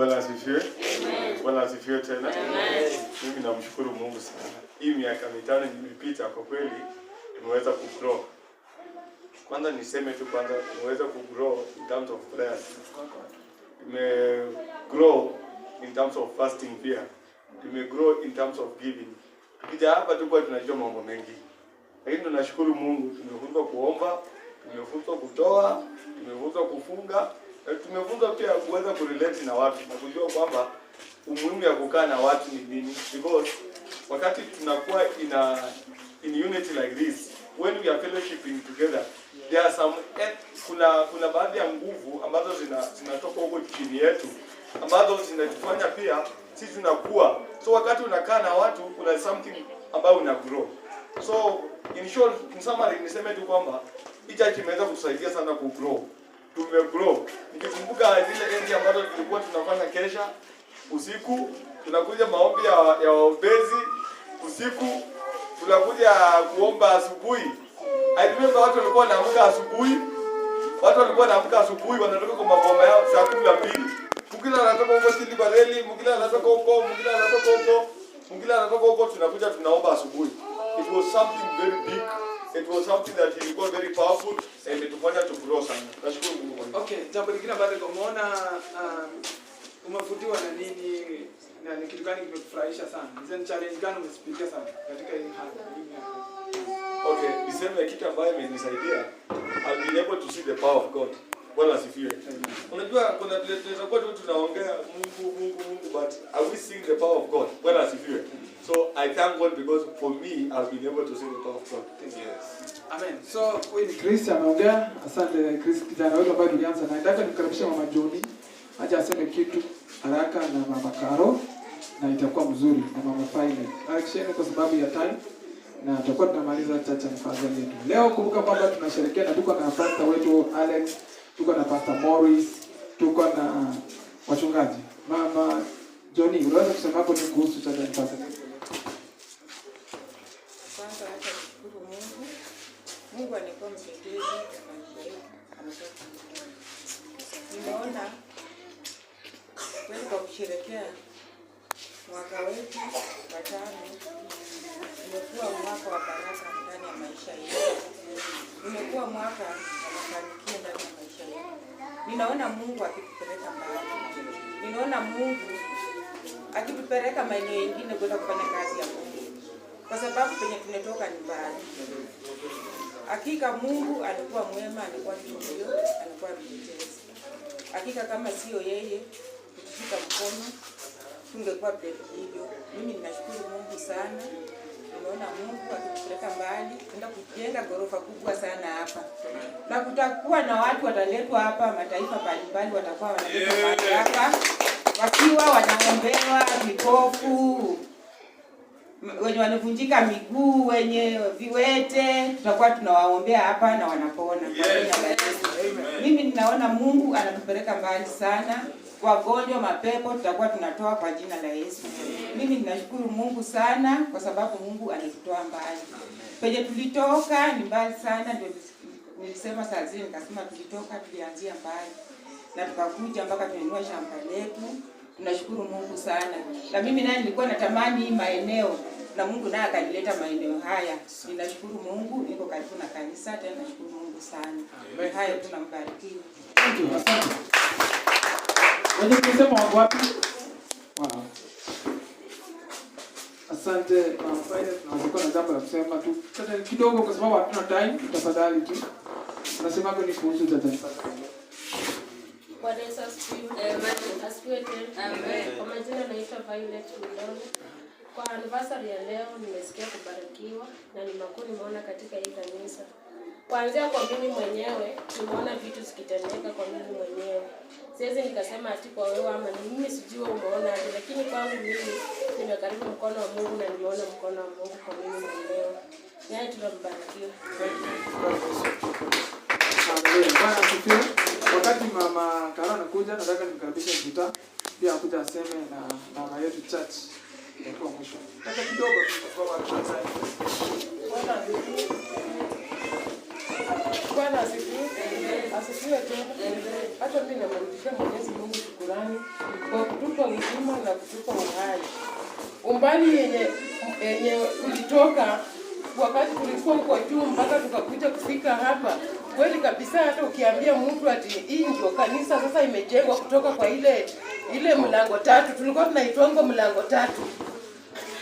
Bwana asifiwe. Bwana asifiwe tena. Mimi namshukuru Mungu sana. Hii miaka 5 imepita, kwa kweli tumeweza kugrow. Kwanza niseme tu kwanza tumeweza kugrow in terms of prayers. Tumegrow in terms of fasting pia. Tumegrow in terms of giving. Tukija hapa tulikuwa tunajua mambo mengi. Lakini tunashukuru Mungu, tumefunzwa kuomba, tumefunzwa kutoa, tumefunzwa kufunga, na tumefunzwa pia kuweza kurelate na watu na kujua kwamba umuhimu ya kukaa na watu ni nini, because wakati tunakuwa in unity like this, when we are fellowshipping together, there are some kuna baadhi ya nguvu ambazo zinatoka huko chini yetu ambazo zinatufanya pia sisi tunakuwa. So wakati unakaa na watu, kuna something ambayo una grow. So in short, in summary, niseme tu kwamba hii church imeweza kutusaidia sana ku grow. Tumegrow. Nikikumbuka zile enzi ambazo tulikuwa tunafanya kesha usiku, tunakuja maombi ya waombezi usiku, tunakuja kuomba asubuhi. I remember watu walikuwa wanaamka asubuhi, watu walikuwa wanaamka asubuhi, wanatoka kwa maboma yao saa 12. Mwingine anatoka huko chini kwa reli, mwingine anatoka huko, mwingine anatoka huko, mwingine anatoka huko, tunakuja tunaomba asubuhi. It was something very big. It was something that ilikuwa very powerful and imetufanya to grow sana. Nashukuru Mungu kwa hilo. Okay, jambo lingine ambalo umeona, umevutiwa na nini na ni kitu gani kimekufurahisha sana? Ni challenge gani umezipitia sana katika hii hali, hii miaka? Okay, niseme kitu ambayo imenisaidia. I've been able to see the power of God. Bwana asifiwe. Unajua kuna vile tunaweza kuwa tu tunaongea Mungu, Mungu, Mungu, but are we seeing the power of God? Bwana asifiwe. So I thank God because for me I've been able to see the power of God. Yes. Amen. So huyu ni Chris ameongea. Asante Chris, kijana wetu ambaye tulianza naye. Nataka nimkaribishe Mama Joni aje aseme kitu haraka na Mama Karo na itakuwa mzuri na Mama Violet. Harakisheni kwa sababu ya time na tutakuwa tunamaliza church anniversary yetu. Leo kumbuka kwamba tunasherehekea na tuko na pastor wetu Alex, tuko na Pastor Morris, tuko na wachungaji. Mama Johnny, unaweza kusema hapo ni kuhusu church anniversary? Kwanza wacha nishukuru Mungu. Mungu amekuwa mtetezi wa maisha yetu, amekuwa kimbilio. Nimeona kweli kwa kusherehekea mwaka wetu wa 5, umekuwa mwaka wa baraka ndani ya maisha yetu. Umekuwa mwaka wa mafanikio ndani ya maisha yetu. Ninaona Mungu akitupeleka mbali. Ninaona Mungu akitupeleka maeneo mengine kwenda kufanya kazi ya Mungu, kwa sababu penye tumetoka ni mbali. Hakika Mungu alikuwa mwema, alikuwa kimbilio, alikuwa mtetezi. Hakika kama sio yeye kutushika mkono, tungekuwa vile tulivyo. Mimi ninashukuru Mungu sana. Nimeona Mungu akitupeleka mbali, tuenda kujenga ghorofa kubwa sana hapa, na kutakuwa na watu wataletwa hapa, mataifa mbalimbali watakuwa wanaletwa mahali hapa wakiwa wanaombewa vipofu, wenye wanavunjika miguu, wenye viwete, tutakuwa tunawaombea hapa na wanapona kwa jina la Yesu. Mimi ninaona Mungu anatupeleka mbali sana. Wagonjwa, mapepo tutakuwa tunatoa kwa jina la Yesu. Mimi ninashukuru Mungu sana kwa sababu Mungu anatutoa mbali. Penye tulitoka ni mbali sana, ndio nilisema saa zile nikasema tulitoka, tulianzia mbali na tukakuja mpaka tumenunua shamba letu. Tunashukuru Mungu sana. Na mimi naye nilikuwa natamani hii maeneo na Mungu naye akanileta maeneo haya. Ninashukuru Mungu, niko karibu na kanisa tena, nashukuru Mungu sana. Hayo tunambarikiwa. Thank you, asante. Wenye kusema wako wapi? Wow. Asante Mama Violet, na ulikuwa na jambo la kusema tu. Sasa kidogo kwa sababu hatuna time, tafadhali tu. Unasema ni kuhusu church anniversary. Bwana Yesu asifiwe. Asifiwe tena. Kwa majina naitwa Violet Mlongo. Kwa anniversary ya leo nimesikia kubarikiwa na ni makuu nimeona katika hii kanisa. Kuanzia kwa mimi mwenyewe nimeona vitu zikitendeka kwa mimi mwenyewe. Siwezi nikasema ati kwa wewe ama ni mimi, sijui wewe umeona aje, lakini kwangu mimi nimekaribu mkono wa Mungu na nimeona mkono wa Mungu kwa mimi mwenyewe. Naye tunambarikiwa. Haleluya. Bwana asifiwe. Wakati Mama Karo anakuja, nataka nimkaribishe Mjuta pia akuja aseme na mama yetu church itakuwa mwisho. Nataka kidogo tu kwa sababu hatuna time. Bwana asifiwe. Bwana asifiwe. Asifiwe tena. Hata mimi namrudishia Mwenyezi Mungu shukurani kwa kutupa uzima na kutupa uhai. Umbali yenye ulitoka wakati tulikuwa huko juu mpaka tukakuja kufika hapa, kweli kabisa, hata ukiambia mtu ati hii ndio kanisa sasa imejengwa kutoka kwa ile mlango tatu, tulikuwa tunaitwanga mlango tatu,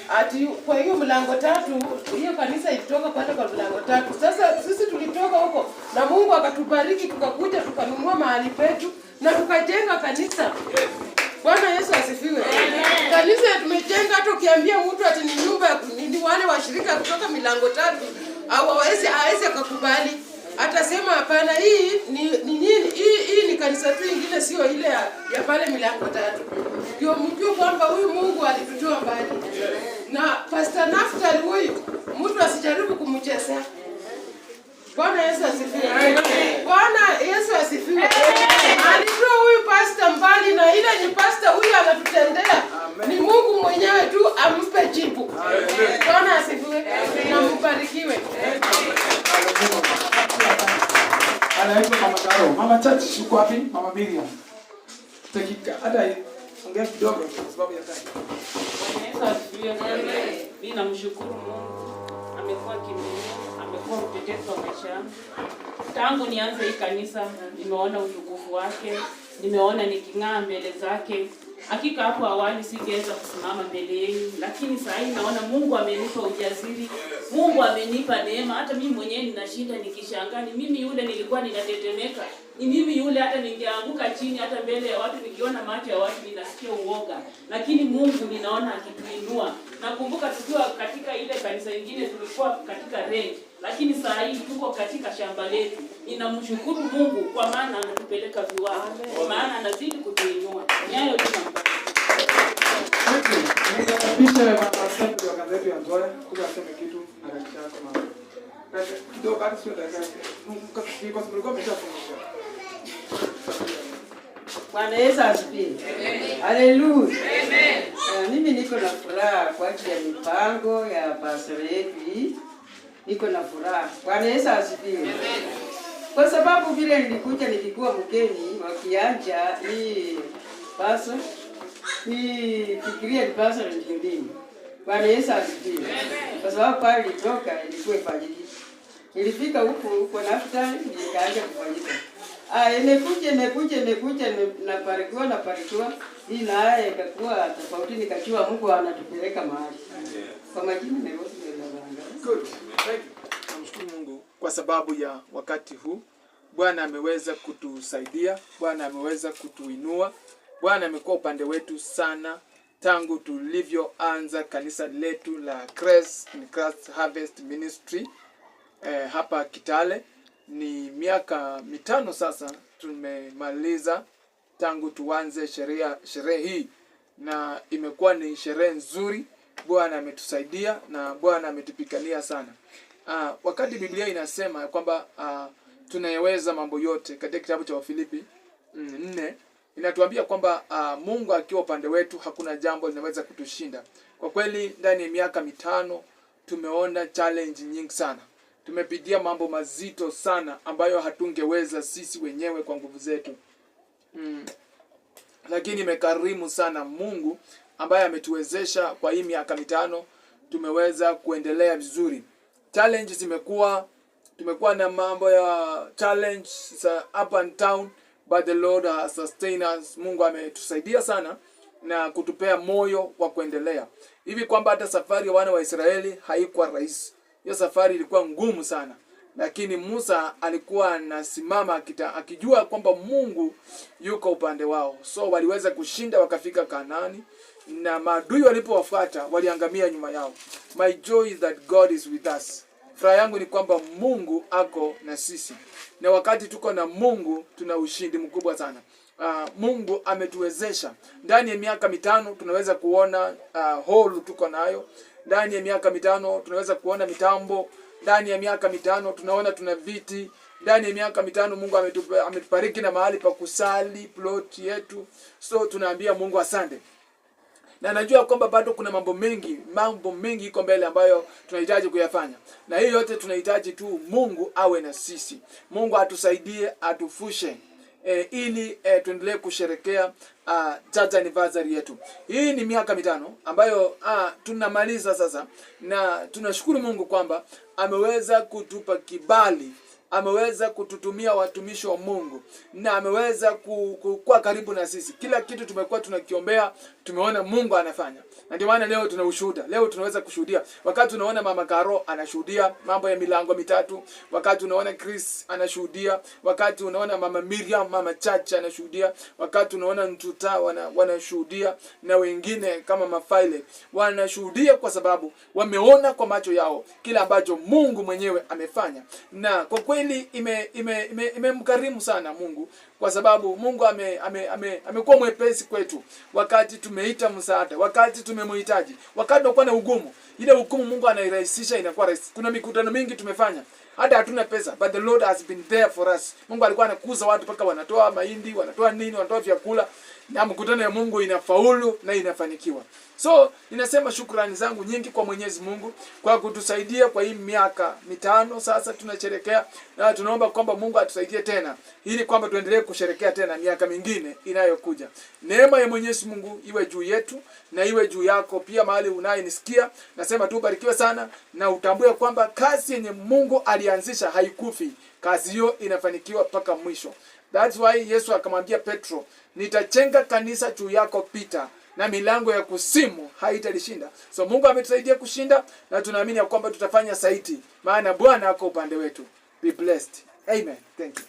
ati kwa hiyo mlango tatu, hiyo kanisa ilitoka kwenda kwa mlango tatu. Sasa sisi tulitoka huko na Mungu akatubariki, tukakuja tukanunua mahali petu na tukajenga kanisa. Bwana Yesu asifiwe. Kanisa tumejenga, hata ukiambia mtu ati ni nyumba ya ni wale washirika kutoka milango tatu, au hawezi akakubali. Atasema hapana, hii ni nini? Hii ni kanisa tu ingine, sio ile ya pale milango tatu. Ndio mjue kwamba huyu Mungu alitutoa mbali. Na Pastor Naftali huyu mtu asijaribu kumchezea. Bwana Yesu asifiwe. Bwana Yesu asifiwe. Alitoa huyu pastor mbali na ile ni pastor huyu anatutendea. Ni Mungu mwenyewe tu ampe jibu. Bwana asifiwe na mbarikiwe. Anaitwa Mama Karo. Mama Church yuko wapi? Mama Miriam. Dakika hata ongea kidogo kwa sababu ya time. Bwana Yesu asifiwe. Mimi namshukuru Mungu, amekuwa kimbilio, amekuwa mtetezi wa maisha yangu. Tangu nianze hii kanisa, nimeona utukufu wake, nimeona niking'aa mbele zake. Hakika hapo awali singeweza kusimama mbele yenu, lakini saa hii naona Mungu amenipa ujasiri, Mungu amenipa neema. Hata mimi mwenyewe ninashinda nikishangaa, ni mimi yule nilikuwa ninatetemeka, ni mimi yule hata ningeanguka chini hata mbele ya watu, nikiona macho ya watu ninasikia uoga, lakini Mungu ninaona akituinua. Nakumbuka tukiwa katika ile kanisa ingine tulikuwa katika rent, lakini saa hii tuko katika shamba letu. Ninamshukuru Mungu kwa maana anatupeleka viwango, kwa maana anazidi kutuinua. Ni hayo tu nampa. Thank you. Nikaribishe Mama Assembly wa kanisa yetu ya Nzoia kuja aseme kitu na dakika yako mama. Kidogo hata sio dakika. Kwa sababu mlikuwa mmeshafundisha. Bwana Yesu asifiwe. Haleluya. Mimi niko na furaha kwa ajili ya mipango ya pastor yetu hii. Niko na furaha. Bwana Yesu asifiwe. Kwa sababu vile nilikuja nikikuwa mgeni wakianja hii pastor, nifikiria ni pastor ndio nini. Bwana Yesu asifiwe. Kwa sababu pale nilitoka ilikuwa ifanyiki. Nilifika huku kwa Naftali nikaanza kufanyika. Ah, imekuja imekuja imekuja nabarikiwa nabarikiwa. Hii naye ikakuwa tofauti, nikajua Mungu anatupeleka mahali. Kwa majina ni Rosemary Lavanga. Good. Thank you. Namshukuru Mungu kwa sababu ya wakati huu. Bwana ameweza kutusaidia, Bwana ameweza kutuinua, Bwana amekuwa upande wetu sana tangu tulivyoanza kanisa letu la Grace in Christ Harvest Ministry hapa Kitale. Ni miaka 5 sasa tumemaliza tangu tuanze sherehe hii, na imekuwa ni sherehe nzuri. Bwana ametusaidia na Bwana ametupigania sana. Wakati Biblia inasema kwamba tunayeweza mambo yote katika kitabu cha Wafilipi 4 inatuambia kwamba Mungu akiwa upande wetu hakuna jambo linaweza kutushinda. Kwa kweli ndani ya miaka 5 tumeona challenge nyingi sana. Tumepitia mambo mazito sana ambayo hatungeweza sisi wenyewe kwa nguvu zetu. Lakini imekarimu sana Mungu ambaye ametuwezesha kwa hii miaka 5 tumeweza kuendelea vizuri. Challenge zimekuwa, tumekuwa na mambo ya challenge za up and down, but the Lord has sustained us. Mungu ametusaidia sana na kutupea moyo wa kuendelea. Hivi kwamba hata safari ya wana wa Israeli haikuwa rahisi. Hiyo safari ilikuwa ngumu sana. Lakini Musa alikuwa anasimama akijua kwamba Mungu yuko upande wao. So waliweza kushinda wakafika Kanaani, na maadui walipowafuata waliangamia nyuma yao. My joy is that God is with us. Furaha yangu ni kwamba Mungu ako na sisi. Na wakati tuko na Mungu tuna ushindi mkubwa sana. Mungu ametuwezesha. Ndani ya miaka 5 tunaweza kuona hall tuko nayo. Ndani ya miaka 5 tunaweza kuona mitambo. Ndani ya miaka 5 tunaona tuna viti. Ndani ya miaka 5 Mungu ametubariki na mahali pa kusali plot yetu. So tunaambia Mungu asante. Na najua kwamba bado kuna mambo mengi iko mbele ambayo tunahitaji kuyafanya. Na hiyo yote tunahitaji tu Mungu awe na sisi. Mungu atusaidie, atufushe. ili tuendelee kusherekea church anniversary yetu. Hii ni miaka 5 ambayo tunamaliza sasa, na tunashukuru Mungu kwamba ameweza kutupa kibali, ameweza kututumia watumishi wa Mungu na ameweza kuwa karibu na sisi. Kila kitu tumekuwa tunakiombea, tumeona Mungu anafanya, na ndio maana leo tuna ushuhuda. Leo tunaweza kushuhudia wakati tunaona Mama Karo anashuhudia mambo ya milango mitatu, wakati unaona Chris anashuhudia, wakati unaona Mama Miriam, Mama Chacha anashuhudia, wakati unaona Ntuta wanashuhudia na wengine kama Mafaile wanashuhudia, kwa sababu wameona kwa macho yao kile ambacho Mungu mwenyewe amefanya, na kwa kweli imemkarimu sana Mungu, kwa sababu Mungu amekuwa mwepesi kwetu wakati tumeita msaada, wakati tumemhitaji, wakati tunakuwa na ugumu. Ile hukumu Mungu anairahisisha, inakuwa rahisi. Kuna mikutano mingi tumefanya hata hatuna pesa, but the Lord has been there for us. Mungu alikuwa anakuza watu mpaka wanatoa mahindi, wanatoa nini, wanatoa vyakula, na mkutano ya Mungu inafaulu na inafanikiwa. So ninasema shukrani zangu nyingi kwa Mwenyezi Mungu kwa kutusaidia kwa hii miaka 5 sasa tunasherekea, na tunaomba kwamba Mungu atusaidie tena ili kwamba tuendelee kusherekea tena miaka mingine inayokuja. Neema ya Mwenyezi Mungu iwe juu yetu na iwe juu yako pia mahali unayenisikia. Nasema tu ubarikiwe sana na utambue kwamba kazi yenye Mungu alianzisha haikufi. Kazi hiyo inafanikiwa mpaka mwisho. That's why Yesu akamwambia Petro, "Nitajenga kanisa juu yako Peter, na milango ya kuzimu haitalishinda." So Mungu ametusaidia kushinda na tunaamini ya kwamba tutafanya zaidi, maana Bwana ako upande wetu. Be blessed. Amen. Thank you.